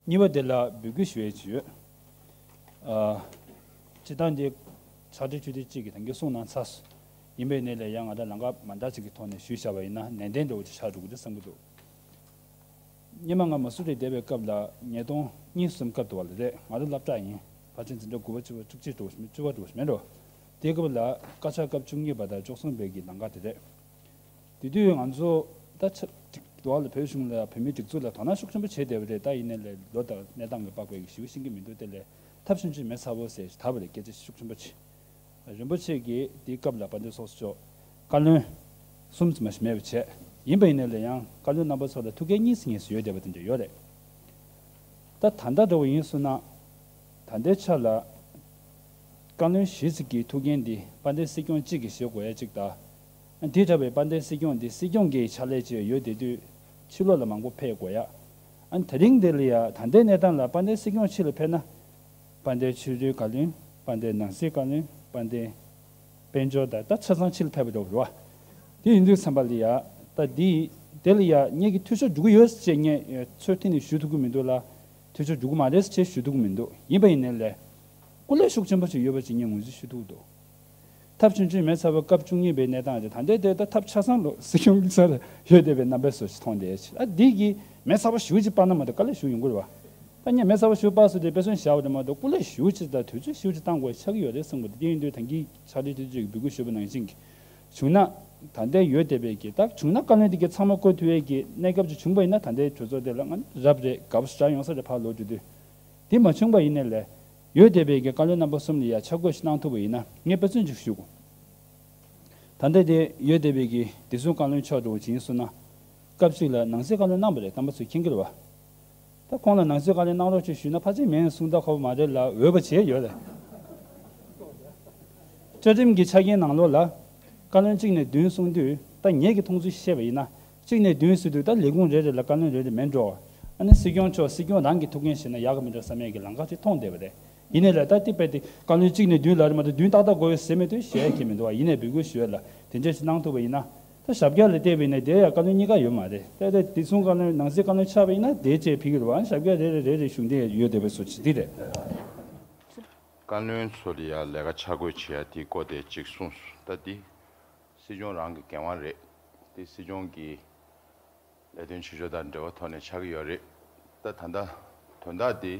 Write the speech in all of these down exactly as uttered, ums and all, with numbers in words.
གཉིས་པ་དེ་ལ་འབོད་སྐུལ་ཞུ་ཡས་ཅིག་ཡོད། ཨ། སྤྱིར་བཏང་འདི་ཕྱག་སྦྲེལ་ཆོས་སྡེ་གཅིག་གིས་ད་གིན་གསུངས་གནང་ཚར་སོང་། ཡིན་པའི་ནས་ལས་ཡང་ང་ད་ལམ་ཁ་མ་འདྲ་ཅིག་གི་ཐོག་ནས་ཞུས་བཞག་པ་ཡིན་ན་ནན་ཏན་འདྲ་བོ་ཅིག་ཆགས་འགྲོ་གི་རེད་བསམ་གྱི་འདུག་སྔོན་མ་ང་མ་སུ་རི་བསྡད་པའི་སྐབས་ལ་ཉིས་སྟོང་གཉིས་གསུམ་སྐབས་དུ་བ་ལ་རེད། ང་རང་སློབ་གྲྭ་ཡིན། ཕལ་ཆེར་འཛིན་གྲྭ་དགུ་པ་བཅུ་པ་བཅུ་གཅིག་འགྲོ་བ་ཞིག་མིན། བཅུ་པ་འགྲོ་བ་ཞིག་མིན་འགྲོ། དེའི་སྐབས་ལ་བཀའ་ཤག་སྐབས་བཅུ་གཉིས་པ་དང་བཅུ་གསུམ་པའི་གི་ལམ་ཁ་དེ་རེད། དེ་དུས་ང་ཚོ་ད་ཆ་དུ་བ་ལ་བོད་གཞུང་ལ་བོད་མིའི་སྒྲིག་འཛུགས་ལ་དོ་སྣང་ཤུགས་ཆེན་པོ་བྱས་བསྡད་པ་རེད། ད་ཡིན་ནའི་ལས་ལོ་དང་གནས་སྟངས་ཀྱི་དཔག་པའི་གི་ཞིབ་ཤིང་གི་མི་འདུག་དེ་ལས་ཐབས་ཆུང་ཆུང་མེད་ཚ་བོ་ཟེར་ཞིག་ད་བ་ལས་སྐད་ཆ་ཤུགས་ཆེན་པོ་བྱས། རིན་པོ་ཆེ་གིས་དེའི་སྐབས་ལ་དཔལ་ལྡན་ཚོགས་གཙོ་མཆོག་བཀའ་བློན་གསུམ་ཙམ་ཞིག་མེད་པ་བྱས། ཡིན་པ་ཡིན་ནའི་ལས་ཡང་བཀའ་བློན་རྣམ་པ་ཚོ་ལ་ཐུགས་འགན་གཉིས་སུ་གཉིས་སུ་ཡོད་བསྡད་པ་དེ་འདྲ་ཡོད་རེད། ད་ད་ལྟ་འདྲ་བོ་ཡིན་སོང་ན། ད་ལྟའི་ཆ་ལ་བཀའ་བློན་བཞི་ཙམ་གྱི་ཐུགས་འགན་འདི་དཔལ་ལྡན་སྲིད་སྐྱོང་གཅིག་གིས་བཞེས་དགོས་ཡ་གཅིག་དང་། དེ་འདྲ་བའི་དཔལ་ལྡན་སྲིད་སྐྱོང་འདི་སྲིད་སྐྱོང་གི་ཕྱག་ལས་བྱས་ཡོད་བསྡད་དུས་ཕྱི་ལོགས་ལ་མང་པོ་ཕེབས་དགོས་ཡ། ཨ་ནི་དེ་རིང་འདི་ལ་ཡ་ད་ལྟའི་གནས་སྟངས་ལ་དཔལ་ལྡན་སྲིད་སྐྱོང་ཕྱི་ལ་ཕེབས་ན། དཔལ་ལྡན་ཆོས་རའི་བཀའ་བློན། དཔལ་ལྡན་ནང་སྲིད་བཀའ་བློན། དཔལ་ལྡན་དཔལ་འབྱོར་དང་ད་ཆ་ཚང་ཕྱི་ལ་ཕེབས་པ་འགྲོ་བ་རེད་བ། དེ་ཡིན་དུས་ཙམ་པ་ལ་ཡ་ད་འདི་དེ་ལ་ཡ་ངེད་ཀྱི་འཐུས་ཤོར་འགྲོ་གི་ཡོད་ཟེར་ངས་ཚུར་ཐེངས་ནས་ཞུ་ཐུབ་ཀྱི་མི་འདུག་ལ། འཐུས་ཤོར་འགྲོ་གི་མ་རེད་ཟེར་ཞུ་ཐུབ་ཀྱི་མི་འདུག་ཡིན་པ་ཡིན་ནའི་ལས། སྐུ་ལས་ཤུགས་ཆེན་པོ་ཞིག་ཡོད་པ་ཅིག་ངས་ངོས་འཛིན་ཞུ་ཐུབ་ཀྱི་འདུག་ཐབས་ཆུང་ཆུང་མེད་ཚ་བ་སྐབས་བཅུ་གཉིས་པའི་གནས་སྟངས་དེ་ད་ལྟའི་དེ་ད་ཐབས་ཆ་ཚང་ལོ་སྲིད་སྐྱོང་གི་སར་ཡོད་བསྡད་པའི་རྣམ་པའི་བཟོ་ཞིག་མཐོང་བསྡད་ཡ་ཅིག་ཨ་འདི་གི་མེད་ཚ་བ་ཞུ་ཅིག་སྤར་ན་མ་གཏོགས་དཀའ་ལས་ཞུ་ཡོང་གི་རེད་བ། ད་ངས་མེད་ཚ་བ་ཞུ་སྤར་སོང་དེ་དཔེ་མཚོན་བཞག་པ་རེད་མ་གཏོགས་སྐུ་ལས་ཞུ་ཅིག་དང་དུས་ཚོད་ཞུ་ཅིག་བཏང་དགོས་ཆགས་ཀྱི་ཡོད་རེད་བསམ་གི་འདུག་དེ་ཡིན་དུས་ད་གིན་ཕྱག་སྦྲེལ་དེ་ཚོས་འབོད་སྐུལ་ཞུས་པ་ནང་བཞིན་གྱི་བྱུང་ན། ད་ལྟའི་ཡོད་བསྡད་པའི་གི་ད་བྱུང་ན་བཀའ་བློན་དེ་གི་ཚང་མ་བསྐོ་ཐུབ་ཡས་ཀྱི་གནས་སྐབས་ཅིག་བྱུང་པ་ཡིན་ན་ད་ལྟའི་གྲོས་ཚོགས་དེ་ལ་ང་རབ་རེད་དགའ་པོ་ཞེ་དྲག་ཡོང་ས་རེད་ཕར་ལོག་འགྲོ་དུས། དེ་མ་བྱུང་པ་ཡིན་ནའི་ལས། ཡོད་བསྡད་པའི་གི་བཀའ་བློན་རྣམ་པ་གསུམ་ལ་ཡ་ཆ་བགོས་ཤིག་གནང་ཐུབ་པ་ཡིན་ན་ངས་དཔེ་མཚོན་ཅིག་ཞུ་དགོས། ད་ལྟ་དེ་ཡོད་བསྡད་པའི་གི་བདེ་སྲུང་བཀའ་བློན་མཆོག་འགྲོ་བ་ཅིག་ཡིན་སོང་ན། སྐབས་ཤིག་ལ་ནང་སྲིད་བཀའ་བློན་གནང་པ་རེད། རྣམ་པ་ཚོས་མཁྱེན་གྱི་རེད་བ། ད་ཁོང་ལ་ནང་སྲིད་བཀའ་བློན་གནང་རོགས་ཅིག་ཞུས་ན་ཕལ་ཆེར་མིན་གསུང་ད་ཁོ་བ་མ་རེད་ལ་འོས་པ་བྱས་ཡོད་རེད། བཅའ་ཁྲིམས་ཀྱི་ཆ་རྐྱེན་ནང་ལོགས་ལ། བཀའ་བློན་གཅིག་ནས་བདུན་གསུང་དུས་ད་ངེད་ཀྱི་མཐོང་ཚུལ་བཤད་པ་ཡིན་ན། གཅིག་ནས་བདུན་ཟེར་དུས་ད་ལས་ཁུངས་རེ་རེ་ལ་བཀའ་བློན་རེ་རེ་མེད་འགྲོ། ཨ་ནི་སྲིད་སྐྱོང་མཆོག་སྲིད་སྐྱོང་རང་གི་ཐུགས་འགན་བཞེས་ན་ཡག་གི་མི་འདུག་བསམ་ཡས་ཀྱི་ལམ་ཁ་ཅིག་མཐོང་བསྡད་པ་རེད། ཡིན་ནའི་ལས་ད་ལྟའི་དཔེ་དེ་བཀའ་བློན་གཅིག་ནས་བདུན་ལ་རེ་མ་གཏོགས་བདུན་ཏག་ཏག་དགོས་ཡོད་ཟེར་མེད་དུས་བཤད་ཡས་ཀྱི་མི་འདུག་བ། ཡིན་ནའི་འབོད་སྐུལ་ཞུ་ཡས་ལ་དེ་འདྲས་ཞིག་གནང་ཐུབ་པ་ཡིན་ན། ད་ཞབས་བཀྱག་ལ་བལྟས་པ་ཡིན་ན་དེ་ཡང་བཀའ་བློན་གཉིས་ཀ་ཡོད་མ་རེད། ད་ལྟ་བདེ་སྲུང་བཀའ་བློན་ནང་སྲིད་བཀའ་བློན་ཆགས་པ་ཡིན་ན་དེ་བཅས་ཕ་གི་རེ་རེ་རེ་རེ་གཞུང་འབྲེལ་ཡོད་བསྡད་པའི་བཟོ་ཅིག་འདི་རེད། བཀའ་བློན་ཚོ་ལ་ཡང་ལས་ཀ་ཆ་བགོས་བྱེད་ཡ་དེ་སྐོར་དེ་གཅིག་གསུངས་སོང་། ད་འདི་སྲིད་སྐྱོང་རང་གི་འགན་དབང་རེད། འདི་སྲིད་སྐྱོང་གི་ལས་དོན་བྱེད་ཕྱོགས་དང་འབྲེལ་བ་ཐོག་ནས་ཆགས་ཀྱི་ཡོད་རེད། ད་ད་ལྟ་དོན་དག་འདི་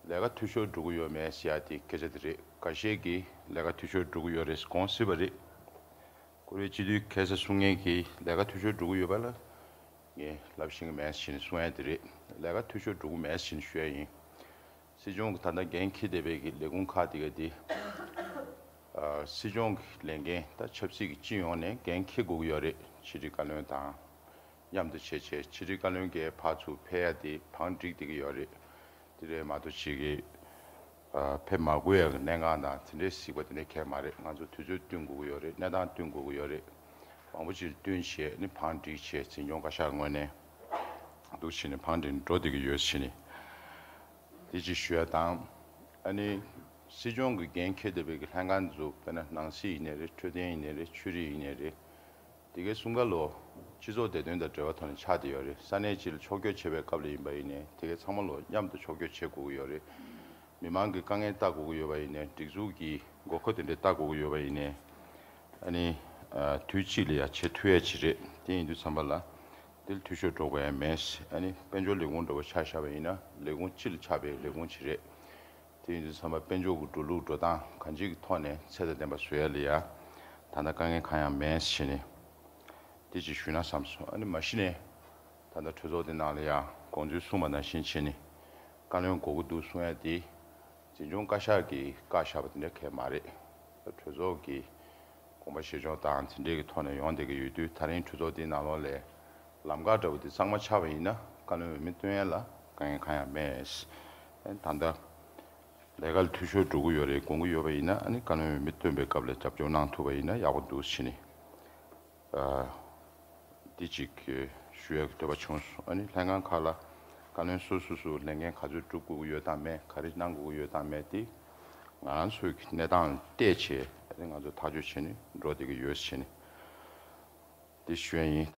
ལས་ཀ་འཐུས་ཤོར་འགྲོ་གི་ཡོད་མེད་ཟེར་ཡ་དེ་སྐད་ཆ་དེ་རེད། འགའ་ཤས་ཀྱིས་ལས་ཀ་འཐུས་ཤོར་འགྲོ་གི་ཡོད་རེད་དགོངས་སྲིད་པ་རེད། བཀུར་འོས་སྤྱི་འཐུས་ཁ་ཤས་གསུང་མཁན་གྱིས་ལས་ཀ་འཐུས་ཤོར་འགྲོ་གི་ཡོད་པ་ལ། ངས་ལབ་ཤེས་ཀྱི་མེད་ཟེར་ནས་གསུང་ཡ་དེ་རེད། ལས་ཀ་འཐུས་ཤོར་འགྲོ་གི་མེད་ཟེར་ནས་ཞུ་ཡ་ཡིན། སྲིད་སྐྱོང་གི་ད་ལྟ་འགན་འཁྱེར་བསྡད་པའི་གི་ལས་ཁུངས་ཁག་དེ་ག་དེ། ཨ། སྲིད་སྐྱོང་གི་ལས་འགན་ད་ཆབ་སྲིད་ཀྱི་སྤྱི་ཡོངས་ནས་འགན་འཁྱེར་དགོས་ཀྱི་ཡོད་རེད། ཕྱི་དྲིལ་བཀའ་བློན་དང་མཉམ་དུ་བྱས་བྱས་ཕྱི་དྲིལ་བཀའ་བློན་གྱིས་ཕར་ཚུར་ཕེབས་ཡ་དེ་བང་བསྒྲིགས་བསྡད་ཀྱི་ཡོད་རེད། དེ་རེད་མ་གཏོགས་ཅིག་གི་ཕེབས་མ་དགོས་ཡག་གི་གནད་འགག་དང་དེ་འདྲའི་གཟིགས་པ་དེ་འདྲ་གང་ཡང་མ་རེད། ང་ཚོ་དུས་ཚོད་བསྟུན་དགོས་ཀྱི་ཡོད་རེད། གནས་སྟངས་བསྟུན་དགོས་ཀྱི་ཡོད་རེད། མང་པོ་ཅིག་བསྟུན་བྱས་ནི་བང་བསྒྲིགས་བྱས་འཛིན་སྐྱོང་བཀའ་ཤག་ངོས་ནས་འདུག་བྱས་ནས་བང་བསྒྲིགས་འགྲོ་བསྡད་ཀྱི་ཡོད་བྱས་ནས་དེ་ཅིག་ཞུ་ཡ་དང་། ཨ་ནི་སྲིད་སྐྱོང་གི་འགན་འཁྱེར་བསྡད་པའི་གི་ལྷན་ཁང་ཚོ་དཔེར་ན་ནང་སྲིད་ཡིན་ནའི་རེད། འཕྲོད་བསྟེན་ཡིན་ནའི་རེད། ཆོས་རིག་ཡིན་ནའི་རེད། དེ་གའི་གསུམ་ཀ་ལོ་སྤྱི་ཚོགས་བདེ་དོན་དང་འབྲེལ་བ་ཐོག་ནས་ཆགས་བསྡད་ཡོད་རེད། ས་གནས་སྤྱི་ལ་ཕྱོགས་བསྐྱོད་བྱེད་པའི་སྐབས་ལ་ཡིན་པ་ཡིན་ནའི་དེ་གའི་ཚང་མ་ལོ་མཉམ་དུ་ཕྱོགས་བསྐྱོད་བྱེད་དགོས་ཀྱི་ཡོད་རེད། མི་མང་གི་དཀའ་ངལ་ལྟ་དགོས་ཀྱི་ཡོད་པ་ཡིན་ནའི་སྒྲིག་འཛུགས་ཀྱི་དགོས་མཁོ་དེ་འདྲ་ལྟ་དགོས་ཀྱི་ཡོད་པ་ཡིན་ནའི། ཨ་ནི། ཨ། དུས་གཅིག་ལ་ཡ་བྱེད་ཐུབ་ཡ་ཅིག་རེད། དེ་ཡིན་དུས་ཙམ་པ་ལ་དེ་ལ་འཐུས་ཤོར་འགྲོ་དགོས་ཡ་མེད། ཨ་ནི་དཔལ་འབྱོར་ལས་ཁུངས་འདྲ་བོ་ཆ་བཞག་པ་ཡིན་ན་ལས་ཁུངས་སྤྱི་ལ་ཆགས་པའི་ལས་ཁུངས་ཅིག་རེད། དེ་ཡིན་དུས་ཙམ་པ་དཔལ་འབྱོར་གྱི་འགྲོ་ལུགས་འགྲོ་སྟངས་གང་ཅིའི་ཐོག་ནས་ཚད་དང་ལྡན་པ་བཟོ་ཡ་ལ་ཡ་ད་ལྟ་དཀའ་ངལ་གང་ཡང་མེད་ཟེར་ནས་དེ་ཅིག་ཞུས་ན་བསམ་སོང་། ཨ་ནི་མ་གཞི་ནས་ད་ལྟ་གྲོས་ཚོགས་དེ་ནང་ལ་ཡ་དགོངས་ཚུལ་གསུངས་པ་ནང་བཞིན་བྱས་ནས་བཀའ་བློན་དགོས་ཀྱི་འདུག་གསུང་ཡ་དེ་འཛིན་སྐྱོང་བཀའ་ཤག་གིས་བཀའ་བཞག་པ་དེ་འདྲ་གང་ཡང་མ་རེད། གྲོས་ཚོགས་ཀྱི་དགོངས་པ་བཞེས་ཕྱོགས་དང་དེ་འདྲའི་གི་ཐོག་ནས་ཡོང་བསྡད་ཀྱི་ཡོད་དུས་ད་རིང་གྲོས་ཚོགས་དེའི་ནང་ལོགས་ལ་ལམ་ཁ་འདྲ་བོ་དེ་གཙང་མ་ཆགས་པ་ཡིན་ན་བཀའ་བློན་འོས་མི་བཏོན་ཡ་ལ་དཀའ་ངལ་གང་ཡང་མེད། ད་ལྟ་ལས་ཀ་ལ་འཐུས་ཤོར་འགྲོ་གི་ཡོད་རེད་དགོངས་ཀྱི་ཡོད་པ་ཡིན་ན་ཨ་ནི་བཀའ་བློན་འོས་མི་བཏོན་པའི་སྐབས་ལ་རྒྱབ་སྐྱོར་གནང་ཐུབ་པ་ཡིན་ན་ཡག་པོ་འདུག་ཟེར་ནས། ཨ། འདི་གཅིག་ཞུ་ཡག་གི་འདོད་པ་བྱུང་སོང་། ཨ་ནི་ལྷན་ཁང་ཁག་ལ་བཀའ་བློན་སོ་སོ་སོ་ལས་འགན་ག་ཚོད་སྒྲུབ་དགོས་ཀྱི་ཡོད་དམ་མེད། ག་རེ་གནང་དགོས་ཀྱི་ཡོད་དམ་མེད་དེ་ང་རང་ཚོའི་གི་གནས་སྟངས་ལ་བལྟས་བྱས་ཨ་ནི་ང་ཚོ་ཐག་གཅོད་བྱས་ནས་འགྲོ་བསྡད་ཀྱི་ཡོད་ཟེར་ནས་འདི་ཞུ་ཡ་ཡིན།